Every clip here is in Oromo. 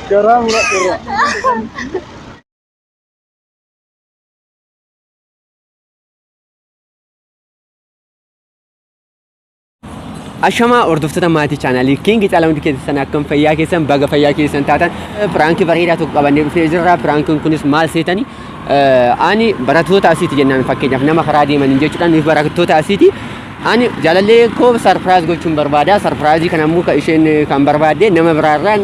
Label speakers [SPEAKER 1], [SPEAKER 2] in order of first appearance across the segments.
[SPEAKER 1] Garaa muradheera.
[SPEAKER 2] Ashamaa hordoftoota maatii chaanaalii King Caalaa hundi keessan akkam fayyaa keessan baga fayyaa keessan taatan piraankii bareedaa tokko qabannee dhufnee jirra. Piraankiin kunis maal seetani? Ani barattoota asiiti jennaan fakkeenyaaf nama karaa deemaniin jechuudha. Nuyi barattoota asiiti. Ani jaalallee koo sarpiraayiz gochuun barbaada. Sarpiraayizii kana immoo kan isheen kan barbaadde nama biraarraan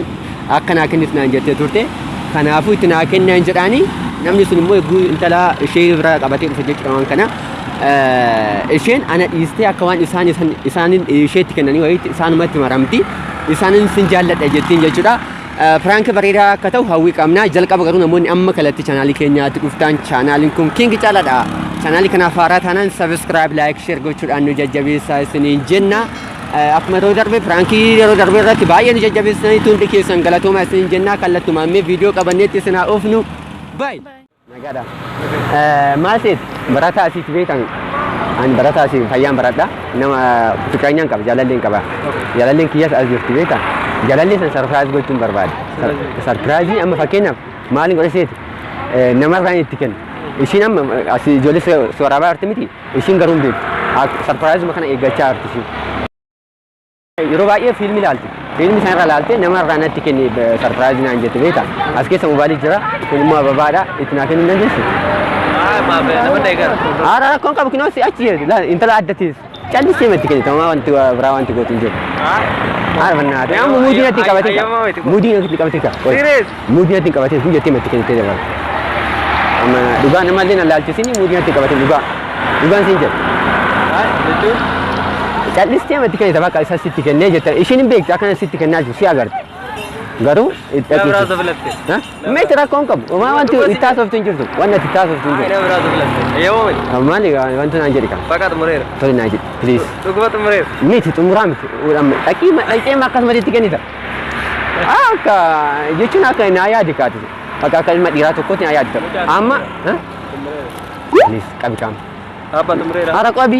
[SPEAKER 2] akka naa kennitu naan jettee turte. Kanaafuu itti naa kennaan jedhaani namni sun immoo eeguu intala ishee biraa qabatee dhufe jechuudha waan kana. Isheen ana dhiistee akka waan isaan isaanin isheetti kennanii wayiitti isaanumatti maramti. Isaanin sin jaalladha jettiin jechuudha. Piraank bareedaa akka ta'u hawwii qabna. Jalqaba garuu namoonni amma kallattii chaanaalii keenyaatti dhuftan chaanaaliin kun King Caalaadha. Chaanaalii kanaaf haaraa taanaan subscribe, like, share gochuudhaan nu jajjabeessaa isiniin jenna. Akkuma yeroo darbe piraankii yeroo darbe irratti baay'ee nu jajjabeessanii hundi keessan galatoomaa isiniin jenna. Kallattumaan mee viidiyoo qabanneetti isin haa oofnu. Bye. Nagaadha. Maal seet barataa asiitti beekan ani barataa asii fayyaan baradha nama fiqiranyaan qaba jaalalleen qaba jaalalleen kiyyas as jirti beekta jaalallee san sarpiraayiz gochuun barbaada sarpiraayizii amma fakkeenyaaf maaliin godhe seeti namarraan itti kenna ishiin amma asii ijoollee si waraabaa jirti miti ishiin garuu hin beektu sarpiraayizuma kana eeggachaa jirti ishiin. Yeroo baay'ee fiilmii ilaalti. Fiilmii sana irraa ilaaltee nama irraa natti kenni sarpiraayizii naan jette beekta. As keessa mobaayilii jira. Kun immoo ababaadha. Itti naa kennuu hin dandeessu. Haara rakkoon qabu kinoo si achi intala adda teessu. Callisee itti kenni tamaa wanti biraa wanti gootu hin jiru. Haara bannaate. Amma muudii natti qabatee ka. Muudii natti qabatee ka. Muudii natti qabatee sun jettee itti kennitee dabala. Amma dhugaa namallee na laalchisini muudii natti qabatee dhugaa. Dhugaan siin jedha.
[SPEAKER 3] Jechuun
[SPEAKER 2] Callistee amatti kennita bakka isa sitti kennee jetta. Ishiin hin beektu akkana sitti kennaa jiru si agarte. Garuu itti
[SPEAKER 3] nama biraa osoo filatte.
[SPEAKER 2] Meeti rakkoon qabu. Homaa wanti itti haasoftu hin jirtu. Wanti itti haasoftu hin
[SPEAKER 3] Nama
[SPEAKER 2] jirtu.
[SPEAKER 3] biraa osoo filatte. Eeyyama miti.
[SPEAKER 2] Maali wanti naan jedhi kan.
[SPEAKER 3] Bakka xumureera.
[SPEAKER 2] Tole naa jedhi. Please.
[SPEAKER 3] Dhuguma xumureera.
[SPEAKER 2] Miti xumuraa miti. Dhaqii dhaqxee akkasumatti itti kennita. Akka jechuun akka naa yaadi kaati. Bakka akka ilma dhiiraa tokkotti naa yaadi. Amma. Please qabi qaama.
[SPEAKER 3] Abbaa xumureera.
[SPEAKER 2] Hara qabi.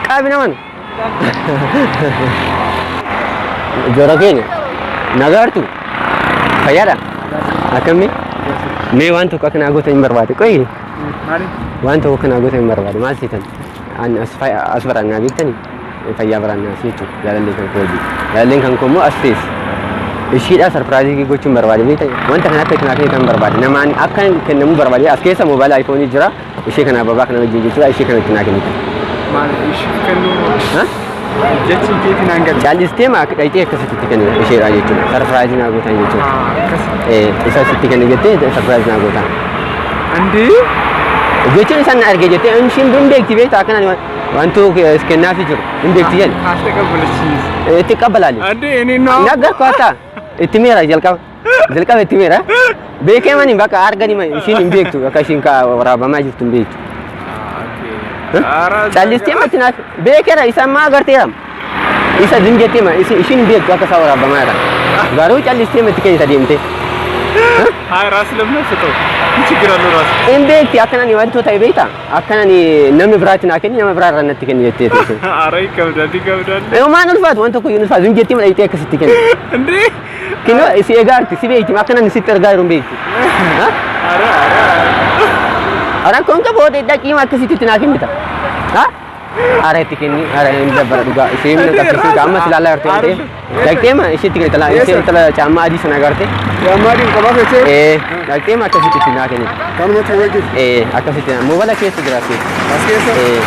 [SPEAKER 2] Qabi naman. Jora keenya. Nagaartu. Fayyaadha. Akkamii? Mee waan tokko akka naa gootan hin barbaade. Qoyi.
[SPEAKER 1] Maali?
[SPEAKER 2] Waan tokko akka naa gootan hin barbaade. Maal seetan? Ani as as barannaa beektanii? Fayyaa barannaa as jechuudha. Jaalallee kan koo wajjin. Jaalalleen kan koo immoo as teessi. Ishiidhaa sarpiraayizii gochuun barbaade beektanii? Wanta kana akka itti naa kennitan barbaade. Namaan akka kennamuu barbaade. As keessa moobaayila aayifoonii jira. Ishee kana ababaa kana wajjin jechuudha. Ishee kana itti naa kennitan.
[SPEAKER 1] Maali ishiif kennuu
[SPEAKER 2] Ha?
[SPEAKER 1] Jechi keetiin hanga
[SPEAKER 2] Callistee maa dhaqxee akkasitti itti kennita isheedhaa jechuudha. Sarpiraayizii naa gootan jechuudha.
[SPEAKER 1] Akkas.
[SPEAKER 2] Isa sitti kenne jettee sarpiraayizii naa gootan.
[SPEAKER 1] Andee
[SPEAKER 2] Jechuun isaan na arge jettee ishiin hin beekti beektaa akkana wantu kennaafii jiru hin beekti jedhe.
[SPEAKER 1] Haasa'e qabbalachiisa.
[SPEAKER 2] Itti qabbalaali.
[SPEAKER 1] Andee inni noo.
[SPEAKER 2] Naggar kootaa itti meera jalqaba. Jalqaba itti meera. Beekee mani bakka argani ishiin hin beektu akka ishiin waraabamaa jirtu hin beektu. Callistee matti naaf beekeera isa ammaa agarteera. Isa zim jettee ma ishiin hin beektu akka isaa waraabamaa jira. Garuu callistee matti kennita deemtee.
[SPEAKER 1] Haa ራስ ለምን አትሰጠው? ምን ችግር አለው ራስ?
[SPEAKER 2] Hin beekti akkanani wantoota ta'e beekta. Akkanani namni biraatti naa kenni nama biraa irraa natti kenni jettee teessee.
[SPEAKER 1] ኧረ ይከብዳል ይከብዳል።
[SPEAKER 2] Maan ulfaatu waan tokko hin ulfaatu zim jettee ma dhaqxee akkasitti kenni.
[SPEAKER 1] እንዴ
[SPEAKER 2] Kinoo si eegaarti si beekti akkanani sitti ergaa jiru hin beekti.
[SPEAKER 1] ኧረ ኧረ
[SPEAKER 2] Rakkoon qabu hodhe dhaqii akkasitti itti naa kennita. Ara itti kenni ara hin dabbara dhugaa isheen na qabsiisuu amma si ilaalaa jirti waan ta'eef. Dhaqxee ma isheetti kennita laa ishee intala caammaa adii sana agarte.
[SPEAKER 1] Caammaa kophaa feetee?
[SPEAKER 2] Ee dhaqxee ma akkasitti itti naa kennita.
[SPEAKER 1] Kanuma ta'ee jiru.
[SPEAKER 2] Ee akkasitti moobala keessa jira as keessa.
[SPEAKER 1] As keessa?
[SPEAKER 2] Ee.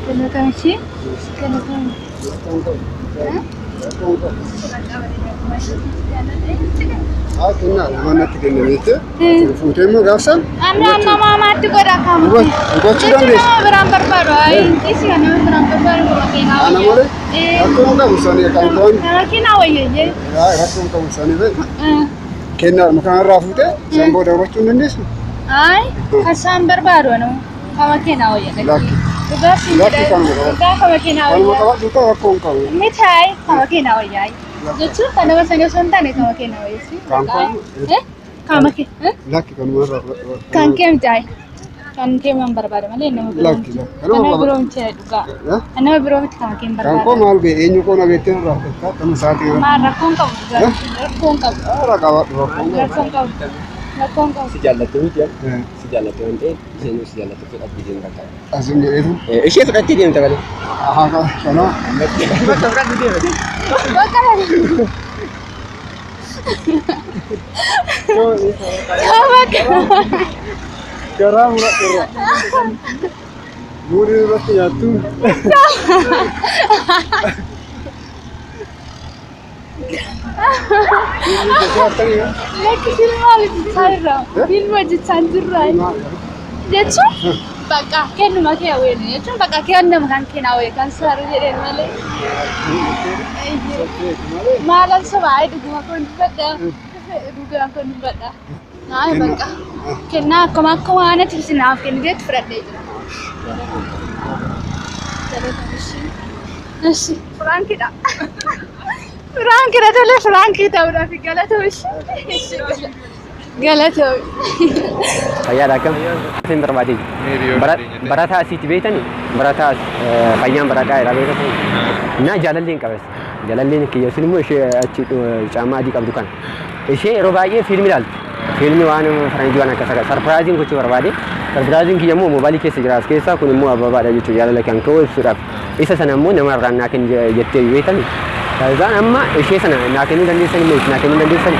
[SPEAKER 4] Galatoomi ishee. Galatoomi.
[SPEAKER 1] Haa kennaa nama natti kenname jettee fuutee immoo gaafsan
[SPEAKER 4] Amma nama amaatti godha kaama.
[SPEAKER 1] Hubachuu dandeessa.
[SPEAKER 4] Nama biraan barbaadu. Ayi isi kan nama biraan barbaadu makiinaa
[SPEAKER 1] Ana malee rakkoon qabu sanii kan koon
[SPEAKER 4] Makiinaa wayya jee.
[SPEAKER 1] rakkoon qabu sanii beeku. Kennaa kanarraa fuutee isaan booda hubachuu hin dandeessu.
[SPEAKER 4] Ay, kasaan barbaadu anu kama keenaa wayya
[SPEAKER 1] Lakki.
[SPEAKER 4] Dhugaa siin
[SPEAKER 1] Lakki
[SPEAKER 4] jedha.
[SPEAKER 1] kanuma qabadhu.
[SPEAKER 4] Dhugaa kama keenaa
[SPEAKER 1] Kanuma
[SPEAKER 4] wayya.
[SPEAKER 1] qabadhu ta'u rakkoo hin qabu.
[SPEAKER 4] Miti ay kama keenaa wayya. Jechuun kan nama sanii osoo hin taane kama keenaa wayya.
[SPEAKER 1] Kan koo?
[SPEAKER 4] Eh? Kama kee. Eh?
[SPEAKER 1] Lakki kanuma irraa fudhadhu.
[SPEAKER 4] Kan kee miti ay. Kan kee man barbaada malee nama biroo
[SPEAKER 1] Lakki,
[SPEAKER 4] miti.
[SPEAKER 1] lakki. Kanuma
[SPEAKER 4] Nama
[SPEAKER 1] qaba.
[SPEAKER 4] biroo miti dhugaa.
[SPEAKER 1] Eh?
[SPEAKER 4] Nama biroo miti kama kee hin
[SPEAKER 1] Kan koo
[SPEAKER 4] barbaada.
[SPEAKER 1] maal bee eenyu koo na beektee irraa fudhatta kama isaatii irraa.
[SPEAKER 4] Maal rakkoon qabu dhugaa.
[SPEAKER 1] Eh?
[SPEAKER 4] Rakkoon qabu.
[SPEAKER 1] Irraa qabadhu rakkoo hin qabu.
[SPEAKER 4] Rakkoon qabu. Rakkoon qabu.
[SPEAKER 2] Si jaallatte miti yaa?
[SPEAKER 1] Eh,
[SPEAKER 2] Si jaallatte waan ta'eef isheen si jaallatte fudhattee deemta qaba.
[SPEAKER 1] Asin jedheetu.
[SPEAKER 2] Ishee fudhattee deemta malee.
[SPEAKER 1] Ahaa kanaa.
[SPEAKER 2] Bakka fudhattee deemta.
[SPEAKER 4] Bakka bakka.
[SPEAKER 1] Garaa muradhu irraa. Muudii irratti nyaattu.
[SPEAKER 4] Lakki filma hojjechaa jirra. Filma hojjechaa jirra. Jechuun bakka kennuma kee hawweenu jechuun bakka kennama kan keenaa wayya kan saaru jedheen malee. Maalan sobaa dhuguma koon dubbadha. Dhugaan koon dubbadha. Naay bakka kennaa akkuma akkuma waan ati naaf kenniteetti fudhadhee jira. Ishi firaankidha. Firaankidha tole firaankii ta'uudhaaf galatoo ishi. Galatoo.
[SPEAKER 2] Fayyaadha akkam? Isin barbaadee jiru. Barataa asiitti beektani? Barataa fayyaan baradhaa jedha beektani? Na jaalallee hin qabas. Jaalalleen kiyya sun immoo ishee achi caammaa adii qabdu kana. Ishee yeroo baay'ee fiilmii ilaalti. Fiilmii waan faranjii waan akkas akkas. Sarpiraayiziin gochuu barbaade. Sarpiraayiziin kiyya immoo moobaayilii keessa jira as keessa kun immoo ababaadha jechuudha jaalala kan ka'u ibsuudhaaf. Isa sana immoo nama irraa naa kenni jettee beektani? Isaan amma ishee sana naa kennuu dandeessani moo naa kennuu dandeessani?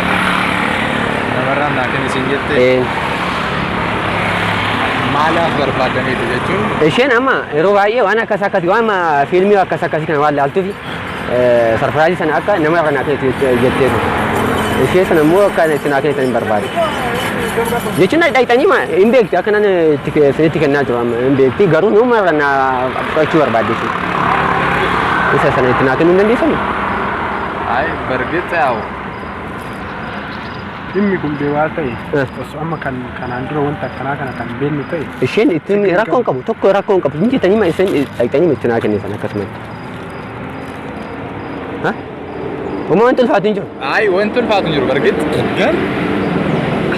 [SPEAKER 5] Namarraan naa kenni siin jette maalaaf barbaadaniitu jechuun
[SPEAKER 2] Isheen amma yeroo baay'ee waan akkas akkasii waan fiilmii akkas akkasii kana waan laaltuuf sarpiraayizii sana akka nama irraa naa kennitu jetteetu. Ishee sana immoo akka itti naa kennitan hin barbaade. Jechuun dhaqxanii hin beekti akka nan isinitti kennaa jiru amma hin beekti garuu nama irraa naa fudhachuu barbaadde jechuudha. Isa sana itti naa kennuu hin dandeessanii?
[SPEAKER 5] Ay bargit yaa'u
[SPEAKER 6] Dhimmi kun beewaa ta'e osoo amma kan kanaan dura wanta akkanaa kana kan beeknu ta'e
[SPEAKER 2] Isheen ittiin rakkoo hin qabu tokko rakkoo hin qabu hin jettanii ma isin dhaqxanii itti naa kennisan akkasumatti. Ha? Homaa wanti ulfaatu hin jiru.
[SPEAKER 5] Ay wanti ulfaatu hin jiru bargit gar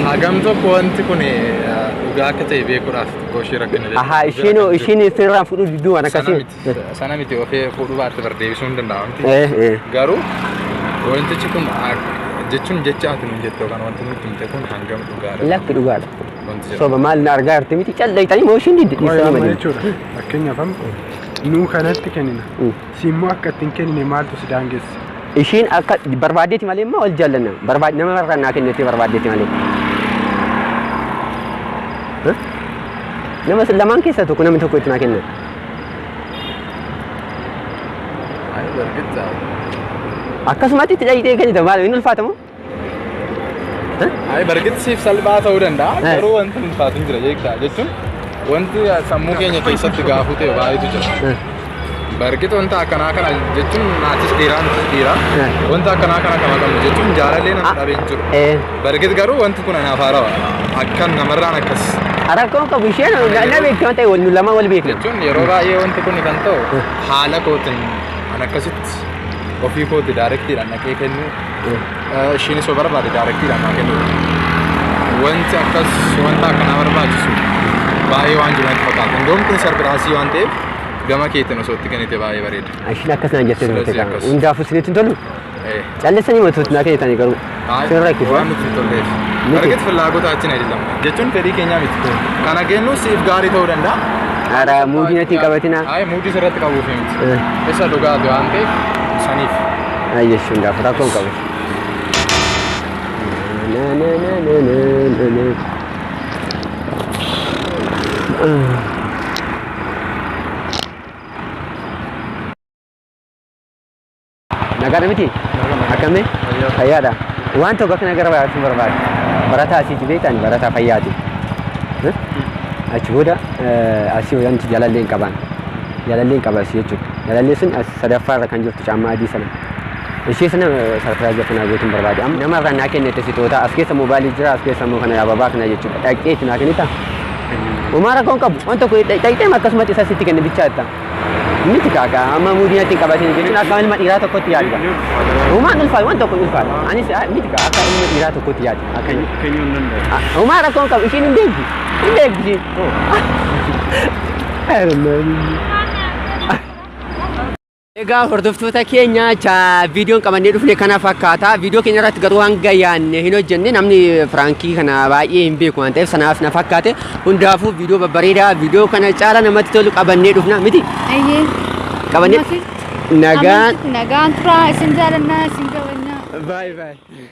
[SPEAKER 5] hagam tokko wanti kun dhugaa akka ta'e beekuudhaaf xiqqoo ishee rakkina jechuudha.
[SPEAKER 2] Ahaa isheen isheen isinirraa fuudhuu didduu waan akkasii.
[SPEAKER 5] Sana miti ofii fuudhuu baatte bar deebisuu hin danda'a wanti.
[SPEAKER 2] Eh.
[SPEAKER 5] Garuu wantichi kun jechuun jecha ati nuun jette yookaan wanti nutti himte kun hangam dhugaadha.
[SPEAKER 2] Lakki dhugaadha.
[SPEAKER 5] Wanti jedhamu.
[SPEAKER 2] Soba maal na argaa jirti miti calleeytanii moo ishiin diddi
[SPEAKER 6] Qoy
[SPEAKER 2] dhiisanii
[SPEAKER 6] amma
[SPEAKER 2] malee.
[SPEAKER 6] jechuudha. Fakkeenyaaf amma nuu kanatti kennina. Si immoo akka ittiin kennine maaltu si daangessa?
[SPEAKER 2] Ishiin akka barbaaddeeti malee immoo wal jaallanna. Barbaad nama irraa naa kennetti barbaaddeeti malee. Nama lamaan keessaa tokko namni tokko itti naa kenna.
[SPEAKER 5] Ay bargit yaa'u.
[SPEAKER 2] Akkasumatti itti dhayitee kennita maal inni ulfaatamu?
[SPEAKER 5] Ay bargit siif salphaa ta'uu danda'a garuu wanti ulfaatu hin jira jechuudha jechuun wanti sammuu keenya keessatti gaafuu ta'e baay'eetu jira. Bargit wanta akkanaa kana jechuun naatis dhiiraa nutis dhiiraa wanta akkanaa kana kama qabnu jechuun jaalallee nama dhabee hin jiru. Bargit garuu wanti kun anaaf haarawaa akkan namarraan akkas
[SPEAKER 2] Rakkoon qabu isheen na beekti waan ta'e wal nu lamaan wal beekna.
[SPEAKER 5] jechuun yeroo baay'ee wanti kun kan ta'u haala kootiin an akkasitti ofii kooti daarektiidhaan naqee kennu ishiinis yoo barbaade daarektiidhaan naa kennu. Wanti akkas wanta akkanaa barbaachisu baay'ee waan jiru natti fakkaata. Indoom kun sarpiraasii waan ta'eef gama keetiin osoo itti kennite baay'ee bareeda.
[SPEAKER 2] Ishiin akkas naan jettee turte
[SPEAKER 5] Silasi
[SPEAKER 2] qaba.
[SPEAKER 5] akkas.
[SPEAKER 2] Hundaafuu isinitti hin tolu. Callisanii matuutti naa kennitanii garuu. Sin rakkisu.
[SPEAKER 5] Waan nutti hin tolleef.
[SPEAKER 2] Miti.
[SPEAKER 5] Bargit filaagota achiin አይደለም jechuun fedhii keenyaa miti. Kana kennu siif gaarii ta'uu danda'a.
[SPEAKER 2] Ara muudii natti hin qabatinaa.
[SPEAKER 5] Ay muudii sirratti qabuuf miti. Isa dhugaati waan ta'eef saniif.
[SPEAKER 2] Ayyesh hundaafuu rakkoo hin qabu. Na na na na na na na. Nagaadha miti? Akkamii? Fayyaadha. Waan tokko akka nagaa barbaachuu barbaada. Barataa asiiti beektan barataa fayyaati. Achi booda asii wanti jaalallee hin qaban. Jaalallee hin qaba asii jechuudha. Jaalallee sun as sadaffaarra kan jirtu caammaa adii sana. Ishee sana surprise akka naa gootuun barbaade. Amma nama irraa naa kennite sitoota as keessa moobaayilii jira, as keessa immoo kana ababaa kana jechuudha. Dhaqxee itti naa kennita. Homaa rakkoo hin qabu. Waan tokko dhaqxee akkasumatti isa sitti kenne bichaa jetta. Miti kaaka amma muudii natti hin qabatin jechuun akka ilma dhiiraa tokkotti yaadda. Homaan ulfaatu, waan tokko hin ulfaatu. Anis miti kaa akka ilma dhiiraa tokkotti yaadda. Akka inni.
[SPEAKER 3] Kennuu hin danda'u.
[SPEAKER 2] Homaa rakkoo hin qabu, ishiin hin beekti. Hin beekti ishiin. I don't know. Egaa hordoftoota keenya, viidiyoon qabannee dhufne kana fakkaata. Viidiyoo keenya irratti garuu hanga yaanne hin hojjenne, namni prankii kana baay'ee hin beeku waan ta'eef sanaaf na fakkaate. Hundaafuu viidiyoo babbareedaa, viidiyoo kana caala namatti tolu qabannee dhufna miti.
[SPEAKER 4] Eeyyee.
[SPEAKER 2] Qabannee nagaan.
[SPEAKER 4] Nagaan turaa, isin jaalannaa, isin kabajnaa.
[SPEAKER 2] Baay'ee baay'ee.